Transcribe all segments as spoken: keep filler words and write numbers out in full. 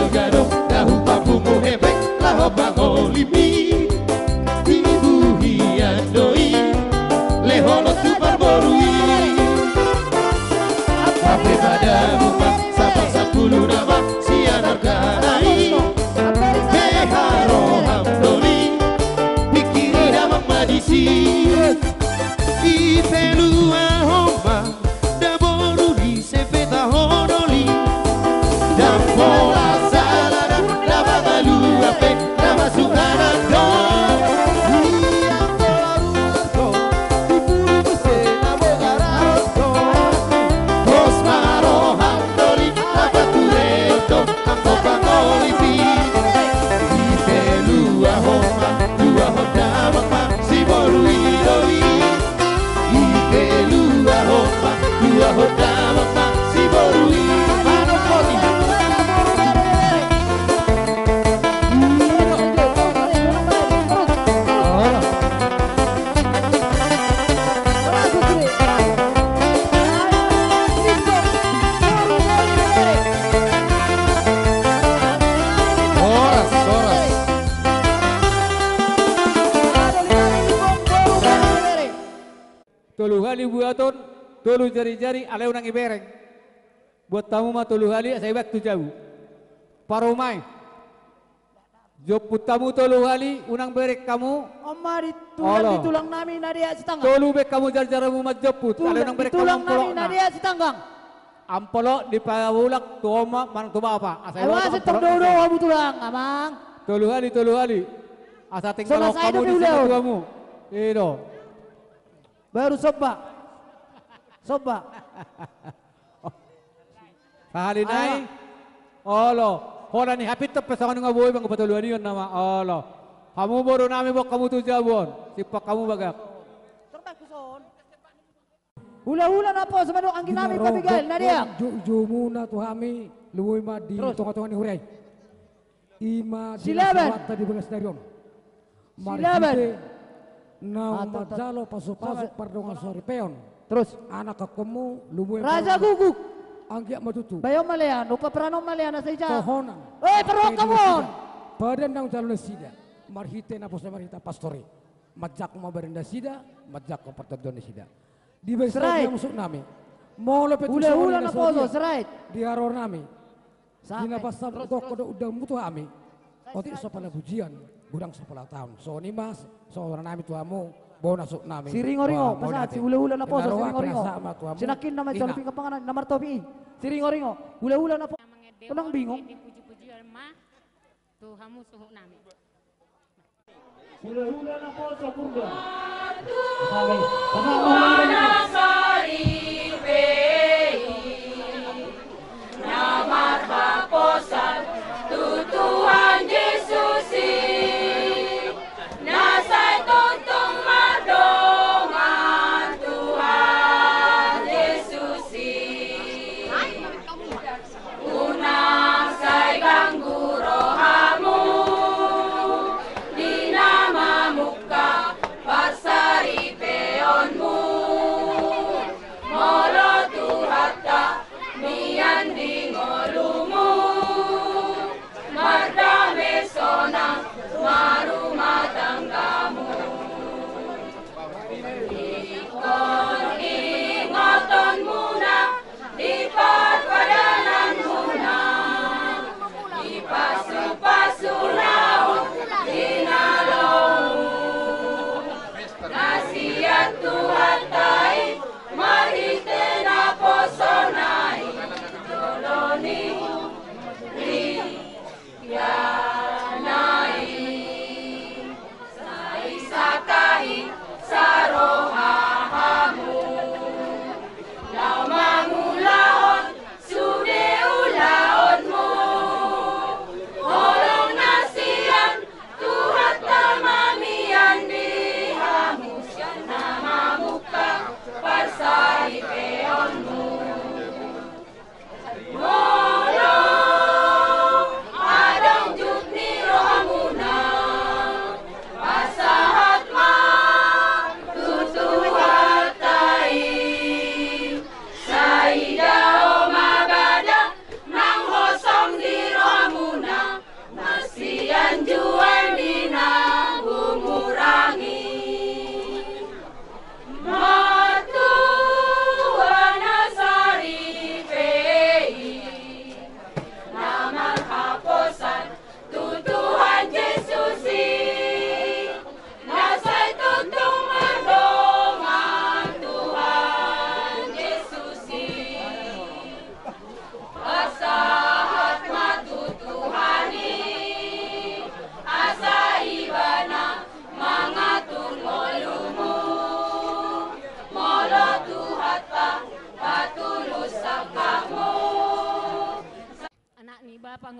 Gado, dahu papungu hepeng, laho pangolimi. Dibuhian do i, lehonon tu parboru i. Hape padamu ma, sapar sampulu nama, sian arga na i. Beha roham doli, pingkiri damang ma disi. Dipeluahon ma, da boru ni sempet aho doli. Ndang pola sala na, na mangalua pe, na masuk anak do. Ia pola ruas do, di pulu muse na bogar anak do. Pos ma roham doli, na pature do, anggo pangolimi. Dipeluahon ma, luahon damang ma, si boru i doli. Dipeluahon ma, luahon damang ma, si boru i. Anu poti. Horas, horas. Tolu hali buaton, tolu jari-jari, alai unang ibereng. Buat hamu ma tolu hali, asa ibat tu jabu. Parumaen. Jomput hamu tolu hali, unang bereng hamu. On ma di tulang, olo, di tulang nami na dia Sitanggang. Tolu bereng hamu jarjaramu manjomput. Tulang, alai unang bereng hamu ampolokna. Di tulang nami na dia Sitanggang. Ampolok dipaulak tu oma manang tu bapa. Asa iboto ampolok. Aduh, asa tong dodo hamu tulang, amang. Tolu hali, tolu hali. Asa tinggal hamu di sini tu hamu. Ido. Baru somba. Somba. Sahali nai. Olo. Holan ni hapit pe songon nga boi bang patoluan ion nama. Olo. Hamu boru nami, boan hamu tu jabu on. Simpang hamu bagak. Hula-hula naposo ma dohot anggi nami pabigael na dia. Joujumuna tu hami, lumobi ma di tonga-tonga ni huria i. Ima di Silaban. Di bagas ni ari on. Silaban. Marhite naung manjalo pasu-pasu pardongan soripeon. Terus. Anak angkomu, lumobi ma. Raja Guguk. Anggiat ma tutu. Bayo malean, upa pranon malean, asa ija. Tohonan. Eh, parrohahon. Padan naung jalo nasida. Marhite naposo, marhite pastor i. Manjangkon ma badan nasida, manjangkon partondion nasida. Di bagasan musuk nami. Molo pe tu hula-hula naposo, di haroro nami. Di na pasahat gokhon dohot undammu tu hami. Otik so pala pujian, godang so pala taon. Songon i ma, songon nami tu hamu, bona suk nami. Siringo-ringo, pasahat si hula-hula naposo, siringo-ringo. Sinangkin nama jalo pinggan panganan, na martopi i. Siringo-ringo, hula-hula naposo. Unang bingung. Dipuji-puji ma tu hamu suhut nami. Hula-hula naposo Purba. Tuhan na soripe i, na marhaposan tu Tuhan Jesus i, na sai tongtong mardongan Tuhan Jesus i. Unang sai ganggu rohamu, di na mamungka parsaripeonmu. Molo tu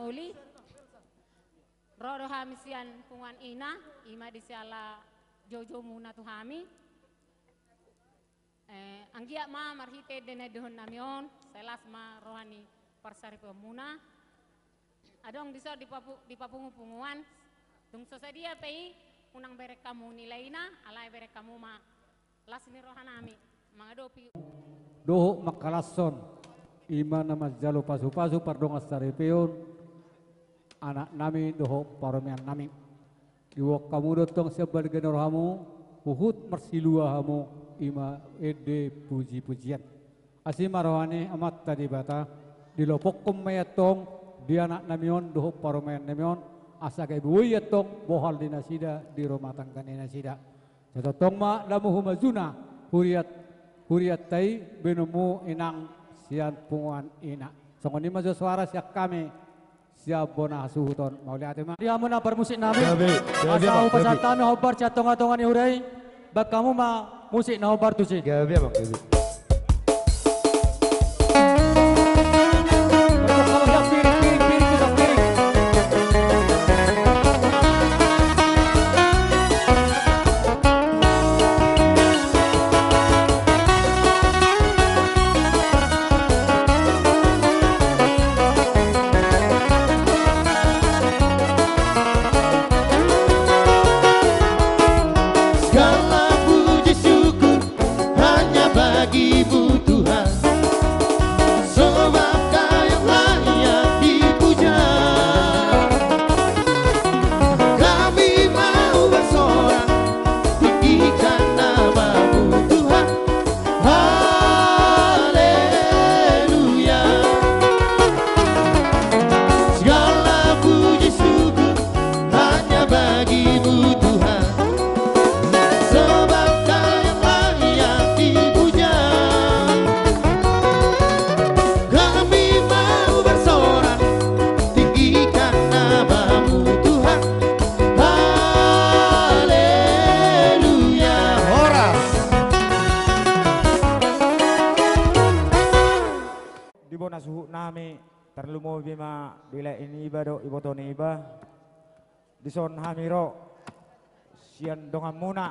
Uli. Ro do hami sian punguan ina, i ma di siala joujou muna tu hami. Eh, anggiat ma marhite ende na idohon nami on, sai las ma roha ni parsaripeon muna. Adong dison di papu-, di papungu-punguan, tung so sadia pe i, unang bereng hamu nilai na, alai bereng hamu ma las ni roha nami mangadopi. Dohot mangkalashon, i ma na manjalo pasu-pasu pardongan saripeon, anak nami dohot parumaen nami. Diboan hamu do tong sian balga ni rohamu, huhut marsilua hamu, i ma ende puji-pujian. Asi ma roha ni Amanta Debata, dilopokhon ma i antong di anak nami on dohot parumaen nami on, asa gabe boi antong bohal ni nasida di rumah tangga ni nasida. Sai tongtong ma damu humajuna, huriat, huriatta i baenonmu inang sian punguan ina. Songon i ma jo soara sian hami, sian bona hasuhuton, mauliate ma. Di hamu na parmusik nami. Gabe, gabe, asa hupasahat hami hombar sian tonga-tonga ni huria i, baen hamu ma musik na hombar tusi. Gabe, abang, gabe. Segala puji syukur hanya bagi-Mu Tuhan, sebab Kau yang layak dipuja. Kami mau bersorak, tinggikan nama-Mu Tuhan. Haleluya. Segala puji syukur hanya bagi-Mu Tuhan, sebab Kau yang layak dipuja. Kami mau bersorak, tinggikan nama-Mu Tuhan. Haleluya. Horas. Di bona suhut nami, tarlumobi ma di lae niba dohot iboto niba. Dison hami ro sian donganmuna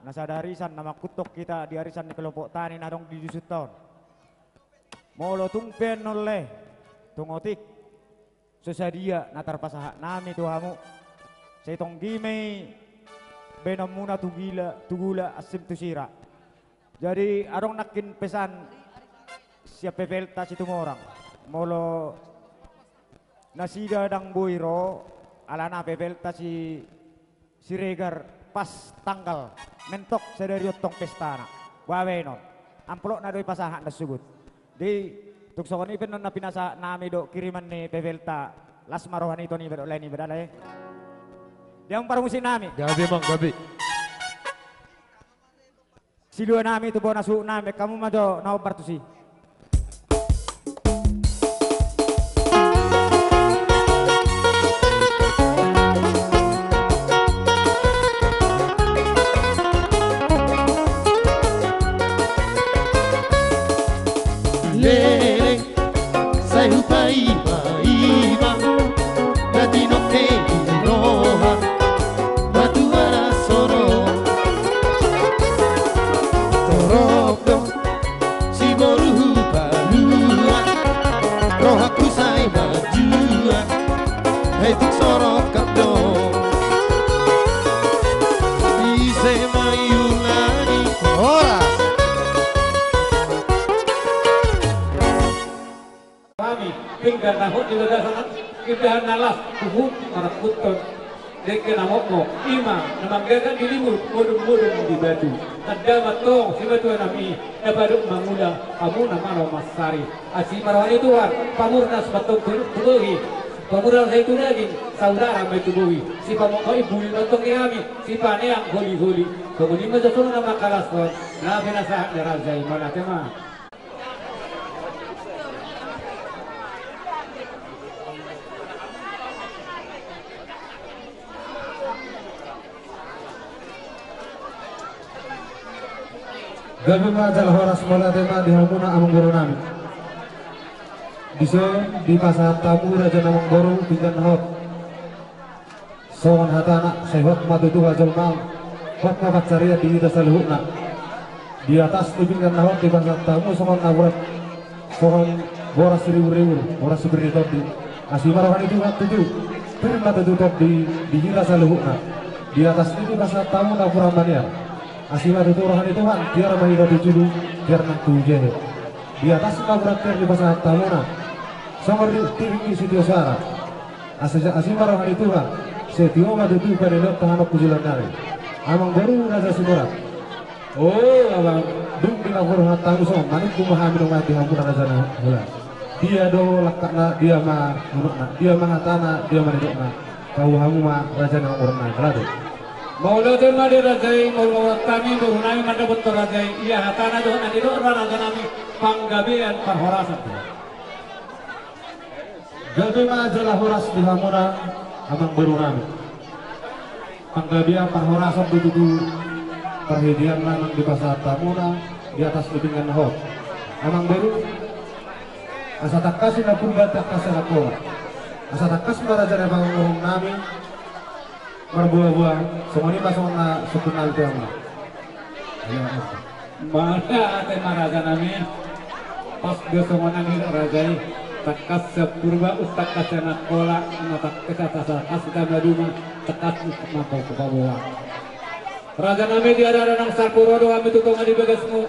na sada arisan na mangkuthon hita di arisan ni kelompok tani na adong di dusunta on. Molo tung pe nuaeng, tung otik, so sadia na tarpasahat nami tu hamu, sai tonggi ma i baenonmuna tu gula, tu gula, ansim tu sira. Jadi adong nangkin pesan sian P P L-ta Situmorang. Molo nasida ndang boi ro, alana P P L-ta Si, Siregar pas tanggal mentok sadari on tong pestana. Boha baenon? Amplopna do dipasahat na sogot. Jadi tung songon i pe annon na pinasahat nami dohot kiriman ni P P L-ta, las ma roha ni ito niba dohot lae niba da lae. Di hamu parmusik nami. Gabe, amang, gabe. Silua nami tu bona suhut nami, baen hamu ma jo na hombar tusi. Leleng. Sai hupaimaima na tinoke ni roha, na tuara sono. Torop do siboru hupalua, rohangku sai manjua. Hei, tung so rongkap do. Ise ma i ulang i. Horas. Hami, pinggan na hot di bagasan, indahan na las, huhut marangkuthon dengke na mokmok, i ma na manggaga di limu, modom-modom di batu. Tanda ma antong simatua nami, na padok mangula, hamu na malo mansari. Asi ma roha ni Tuhan, pamurnas ma antong tu, tu bohi, pamurnas ma i tu daging, saudara ma i tu bohi. Sipamokmok i buli ma antong di hami, sipaneang holi-holi. Songon i ma jo songon na mangkalashon na pinasahat ni raja i, mauliate ma. Gabe ma jala horas, mauliate ma di hamuna amang boru nami. Dison dipasahat hamu raja na amangboru pinggan na hot. Songon hatana, sai hot ma tutu hajolmaon, hot ma pansarian di hita saluhutna. Di atas ni pinggan na hot dipasahat hamu songon napuran, songon boras ribur-ribur, boras sipir ni tondi. Asi ma roha ni Tuhan tutu, pir ma tutu tondi di hita saluhutna. Di atas ni dipasahat hamu napuran manear. Asi ma tutu roha ni Tuhan, tiar ma hita tu julu, tiar nang tu jehe. Di atas napuran tiar dipasahat hamuna songon ri-, tirik ni sitio soara. Asi, asi ma roha ni Tuhan, sai tio ma tutu panelot tahanon pujilan nari. Amangboru Raja Sinurat. O, Amang, dung di na hurhat hamu songon manungkun ma hami nunga di hamuna raja na hula. Dia do langkatna, dia ma unokna, dia ma hatana, dia ma nidokna. Tau hamu ma raja na hurhat nai, mauliate. Mauliate ma di raja i, mauliate hami boru nami mandapothon raja i, ia hatana dohot na nidokna raja nami, panggabean parhorasan. Gabe ma jala horas di hamuna, amangboru nami. Panggabean parhorasan do tutu parhitean na naeng dipasahat hamuna di atas ni pinggan na hot. Amangboru, asa tangkas i na purba, tangkas i na horas. Asa tangkas ma raja na panguruhon nami marboa-boa, songon i ma songon na sungkun nami tu hamuna. Mauliate ma raja nami. Pas do songon na nidok raja i, tangkas sian purba, tangkas sian angkola, na tangkas, tangkas, tangkas hita maduma, tangkas ma paboa. Raja nami, di ari-ari naung salpu ro do hami tu tonga ni bagasmu.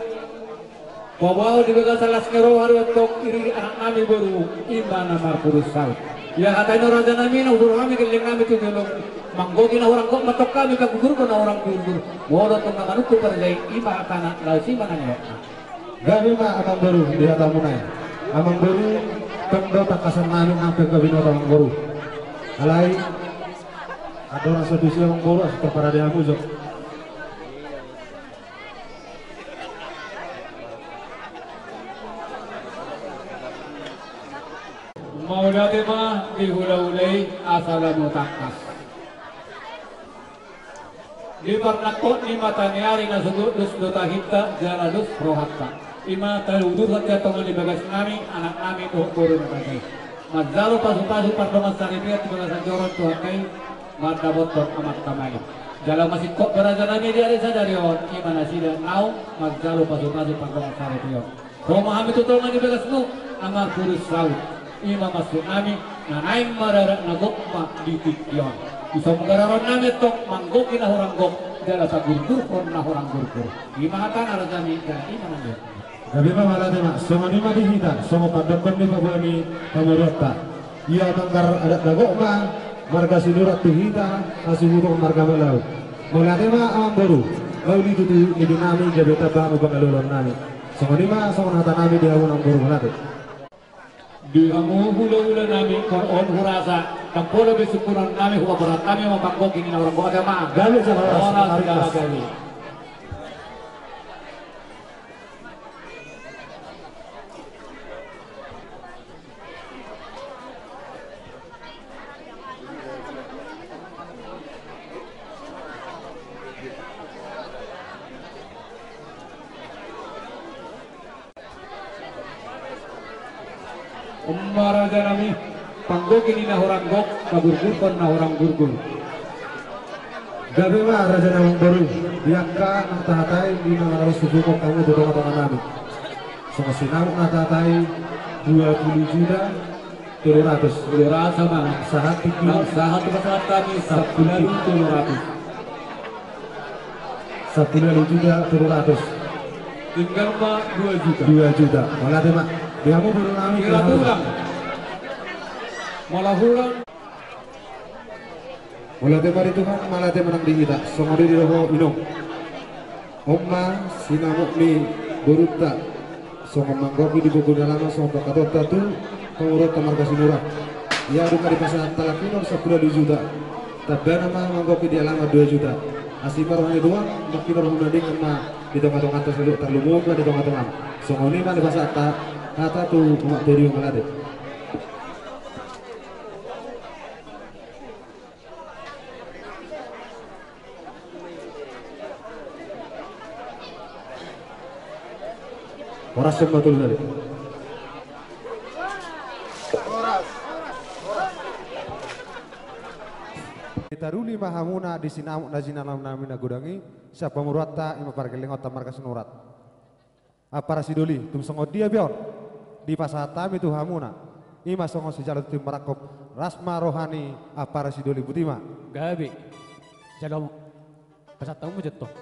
Paboa di bagasan las ni roha do antong iri-iri anak nami boru, i ma na marpudun saut. Ia hata i do raja nami, na hudok hami gelleng nami tu jolo, manggohi na hurang gok ma antong hami, pagurgurhon na hurang gurgur. Molo antong na manungkun parjai, i ma hatana, laos i ma na nidokna. Gabe ma amangboru di hatamuna i. Amangboru, tong do tangkasan nami nang pe gabe na amangboru. Alai andorang so tusi amangboru, asa tarparade hamu jo. Mauliate ma di hula-hula i, asa lam tangkas. Di parnangkok ni mata ni ari na so dos do tahinta jala dos rohanta. I ma taudurhon tu tonga ni bagas nami, anak nami dohot boru na bangga i. Manjalo pasu-pasu pardongan saripeon di bagasan joro ni Tuhanta i, mandapothon amanta nami. Jala masingkop do raja nami di ari sadari on, i ma nasida naung manjalo pasu-pasu pardongan saripeon. Ro ma hami tu tonga ni bagasmu, na marpudun saut. I ma maksud nami, na naeng mararak na gok ma di tingki on. Dison gararon nami antong manggohi na hurang gok, jala tagurgurhon na hurang gurgur. I ma hatana raja nami, jala i ma nami. Gabe ma, mauliate ma, songon i ma di hita, songon pandokkon ni paboa ni pamoruonta. Ia manggar adat na gok ma marga Sinurat tu hita, hasuhuton marga Malau. Mauliate ma amangboru, mauli tutu nidok nami, gabe tamba hamu pangaloloan nami. Songon i ma songon hata nami di hamu amangboru, mauliate. Di hamu hula-hula nami, on hurasa ndang pola be sungkunon nami, hupaborhat hami ma panggohi ni na hurang gok, ate ma. Gabe jala horas, horas jala gabe. On ma raja nami, panggohi ni na hurang gok, tagurgurhon na hurang gurgur. Gabe ma raja nami, amangboru, di angka na tahatai di na manaros susuhon hamu tu tonga-tonga nami. Songon sinamot na tahatai dua puluh juta tolu ratus. Tolu ratus ma. Sahat tingki. Nang sahat tu pasahat nami, sampulu ualu tolu ratus. Sampulu ualu juta tolu ratus. Tinggal ma dua juta. Dua juta. Mauliate ma. Di hamu boru nami. Molo hurang. Molo hurang. Mauliate ma di Tuhan, mauliate ma nang di hita. Songon i do ho inong. On ma sinamot ni borunta. Songon manggohi di pogu ni alaman, songon pangkataionta tu pamoruonta marga Sinurat. Ia dung dipasahat halak i on sampulu ualu juta. Tambana ma manggohi di alaman dua juta. Asi ma roha ni Tuhan, manghinorhon na denggan ma di tonga-tonganta saluhut, tarlumobi ma di tonga-tonga. Songon i ma dipasahat hata tu umak Tondi, mauliate. Horas ma tutu, mauliate. Taruli ma hamuna di sinamot na jinalaman nami na godang i, sian pamoruonta i ma pargellengonta marga Sinurat. Ampara Sidoli, tung songon dia pe on dipasahat hami tu hamuna, i ma songon sijalo tintin marangkup. Las ma roha ni Ampara Sidoli, botima. Gabe. Jalo pasahat hamu jo tong.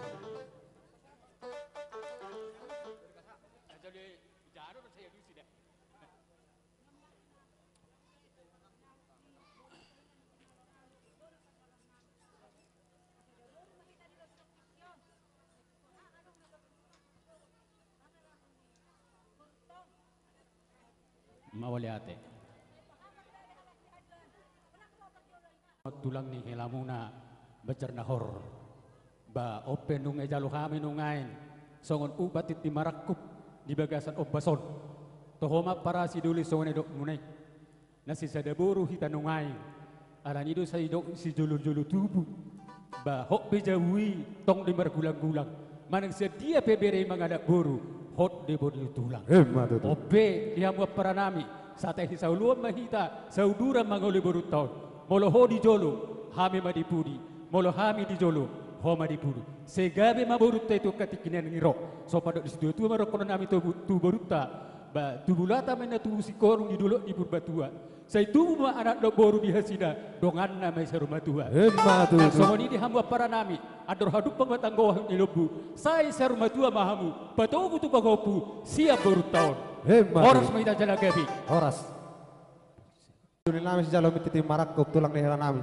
Mauliate. Tulang ni helamuna Banjar Nahor. Ba on pe nunga dijalo hami nuaeng songon upa tintin marangkup di bagasan ombas on. Toho ma Ampara Sidoli songon na nidokmuna i. Na sisada boru hita nuaeng. Alani i do sai didok sijolojolo tubu. Ba hot pe jabu i tong do i margulanggulang. Manang sian dia pe bere i mangalap boru, hot do i boru ni tulang. Emma tutu. On pe di hamu ampara nami, sai tahi saoloan ma hita, sauduran mangoli borunta on. Molo ho di jolo, hami ma di pudi. Molo hami di jolo, ho ma di pudi. Sai gabe ma borunta i tu angka tingki na naeng ro. So pandok ni situatua ma dohonon nami tu, tu borunta. Ba tubu lata ma inna tubu singkoru di dolok ni Purbatua. Sai tubu ma anak dohot boru di hasida, donganna ma i saur matua. Emma tutu. Nang songon i di hamu ampara nami, andor hadumpang ma tanggo wahut ni lombu, sai saur matua ma hamu patogu tu pahompu sian borunta on. Emma tutu. Horas ma hita jala gabe. Horas. Tulang nami sijalo tintin marangkup, tulang ni hela nami.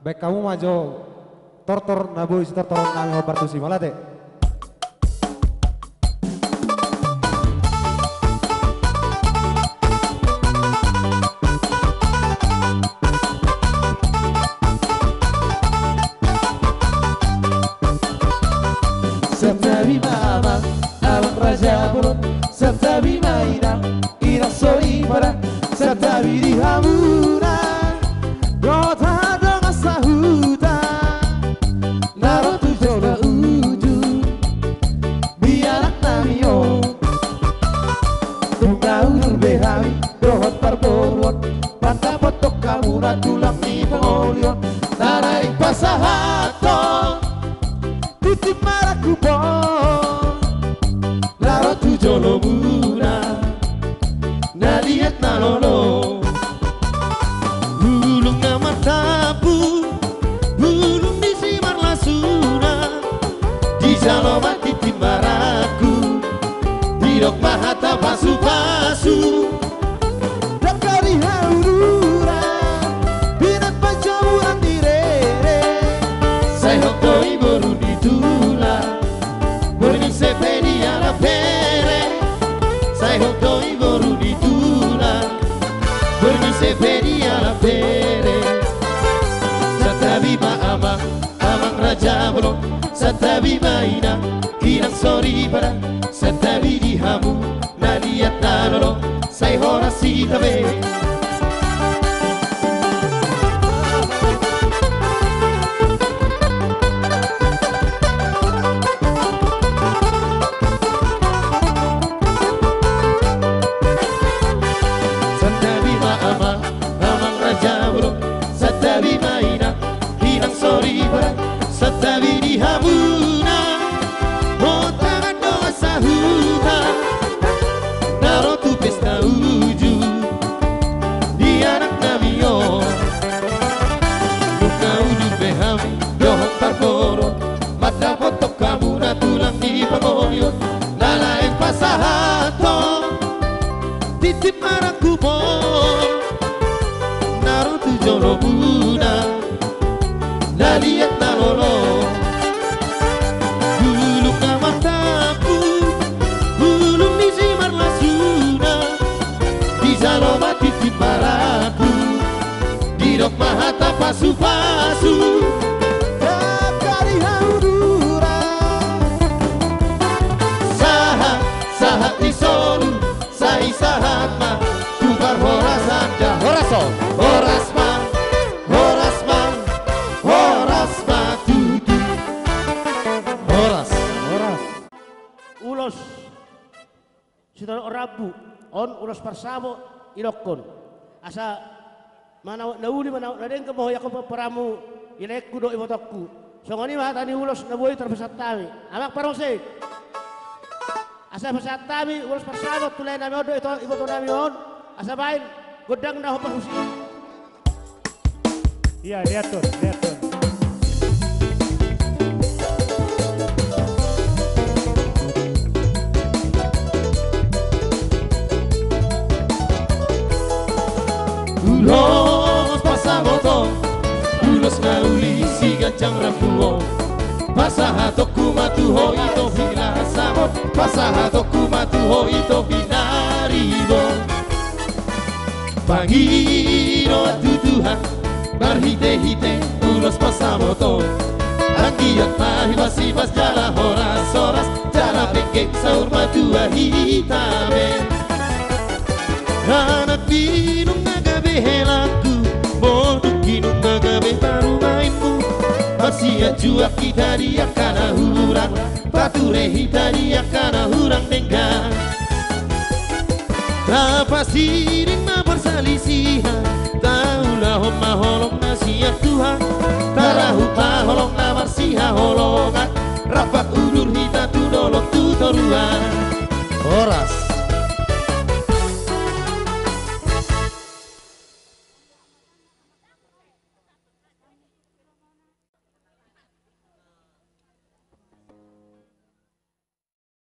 Baen hamu ma jo tortor na boi sitortoron nami hombar tusi, mauliate. Santabi ma amang, amang raja bolon. Santabi ma inang, inang soripada. Santabi di hamuna dohot dongan sahuta na ro tu jolo ujung di anak nami on. Tung na udur be hami dohot parboruon, mandapothon hamuna tulang ni pangolion. Na naeng pasahathon tintin marangkup on na ro tu jolomuna, na liat na lolo. Bulung na martampuk, bulung ni simarlasuna, dijalo ma tintin marangkup, didok ma hata pasupasu. Dangka di hauduran, pinat panjaburan di rere. Sai hot do i boru ni tulang, borngin sipe dialap bere. Sai hot do i boru ni tulang, borngin sipe dialap bere. Santabi ma amang, amang raja bolon. Santabi ma inang, inang soripada. Santabi di hamu na liat na lolo, sai horas hita be. Santabi ma amang, amang raja bolon. Santabi ma inang, inang soripada. Santabi di hamuna, hot angka dongan sahuta na ro tu pesta ujung di anak nami on. Nunga udur be hami dohot parboruon, mandapothon hamuna tulang ni pangolion. Na naeng pasahathon tintin marangkup on na ro tu jolomuna, na liat na lolo. Bulung na martampuk, bulung ni simarlasuna, dijalo ma tintin marangkup, didok ma hata pasupasu. Dangka di hauduran, sahat, sahat ni solu. Sai sahat ma tu parhorasan da. Horas on. Horas ma, horas ma, horas ma tutu. Horas. Horas. Ulos sitadohon rambu on, ulos parsabo idokkon. Asa manamot na uli, manamot na denggan ma ho, ia ko pamparamu Ilengku dohot ibotongku. Songon i ma hata ni ulos na boi tarpasahat hami. Amang parmusik. Asa pasahat hami ulos parsamotan tu lae nami on dohot iboto nami on. Asa baen gondang na hombar husi. Ia, lihat tuh, lihat tuh. Ulos pasamoton, ulos na uli siganjang rambu on. Pasahatonku ma tu ho ito pinasamot, pasahatonku ma tu ho ito pinaribot. Pangidoan tu Tuhan marhitehite ulos pasamoton. Anggiat ma hibasibas jala horashoras jala penggeng saur matua hita be. Anak ni nunga gabe helangku, boru ni nunga gabe parumaenmu. Marsianjuan hita di angka na hurang, pature hita di angka na hurang denggan. Tapasiring ma parsalisihan, taulahon ma holong na sian